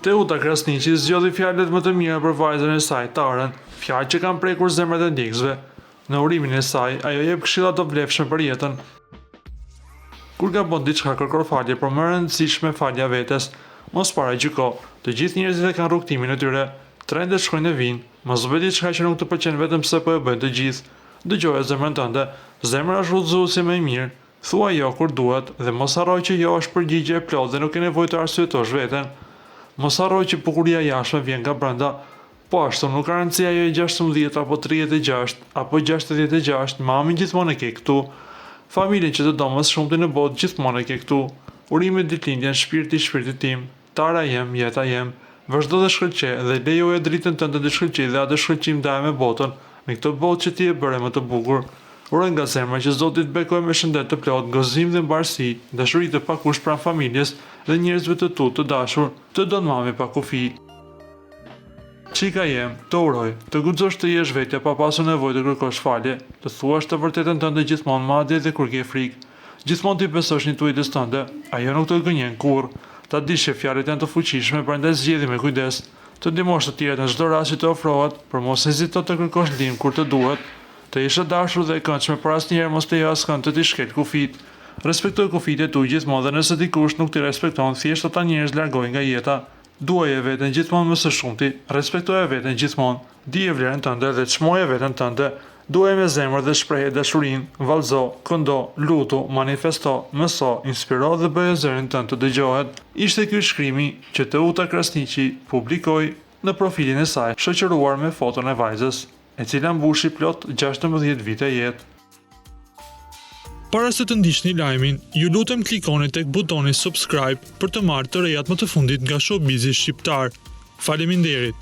Teuta Krasniqi zgjodhi fjalët më të mira për vajzën e saj, Tarën, fjalë që kanë prekur zemrat e ndjekësve. Në urimin e saj, ajo jep këshilla të vlefshme për jetën. Kur gabon diçka kërko falje, por më e rëndësishme falja vetes. Mos paragjyko. Të gjithë njerëzit e kanë rrugëtimin e tyre. Trendet shkojnë e vijnë. Mos bëj diçka që nuk të pëlqen vetëm pse po e bëjnë të gjithë. Dëgjoje zemrën tënde. Zemra është udhëzuesi më i mirë. Thuaj jo kur duhet dhe mos harro që jo është përgjigje e plotë dhe nuk ke nevojë të arsyetosh veten. Mos harro që bukuria e jashtme vjen nga brenda. Po ashtu nuk ka rëndësi a je 16 apo 36 apo 66, mamin gjithmonë e ke këtu. Familjen që të do më së shumti në botë gjithmonë e ke këtu. Urime ditëlindjen shpirti i shpirtit tim. Tara jem, jeta jem. Vazhdo të shkëlqe dhe lejoje dritën tënde të shkëlqejë dhe atë shkëlqim ndaje me botën, me këtë botë që ti e bëre më të bukur. Uroj nga zemra që Zoti të bekojë me shëndet të plotë, gëzim dhe mbarësi, dashuri të pakusht pranë familjes dhe njerëzve të tu të dashur. Të don mami pa kufi. Çika jem, të uroj, të guxosh të jesh vetja pa pasur nevojë të kërkosh falje, të thuash të vërtetën tënde gjithmonë madje edhe kur ke frikë. Gjithmonë t'i besosh intuitës tënde, ajo nuk të gënjen kurrë. Ta dish që fjalët janë të fuqishme, prandaj zgjidhi me kujdes. Të ndihmosh të tjerët në çdo rast që të ofrohet, por mos hezito të kërkosh ndihmë kur të duhet. Të jesh e dashur dhe e këndshme, por asnjëherë mos lejo askënd të t'i shkelë kufijtë. Respektoi kufijtë e tu gjithmonë dhe nëse dikush nuk t'i respekton, thjesht ata njerëz largoji nga jeta. Duaje veten gjithmonë më së shumti, respektoje veten gjithmonë, dije vlerën tënde dhe çmoje veten tënde, duaje me zemër dhe shprehe dashurinë, vallëzo, këndo, lutu, manifesto, mëso, inspiro dhe bëje zërin tënd të dëgjohet. Ishte ky shkrimi që Teuta Krasniqi publikoi në profilin e saj, shoqëruar me foton e vajzës, e cila mbushi plot 16 vite jetë. Para se të ndiqni lajmin, ju lutem klikoni tek butoni subscribe për të marrë të rejat më të fundit nga showbizi shqiptar. Faleminderit!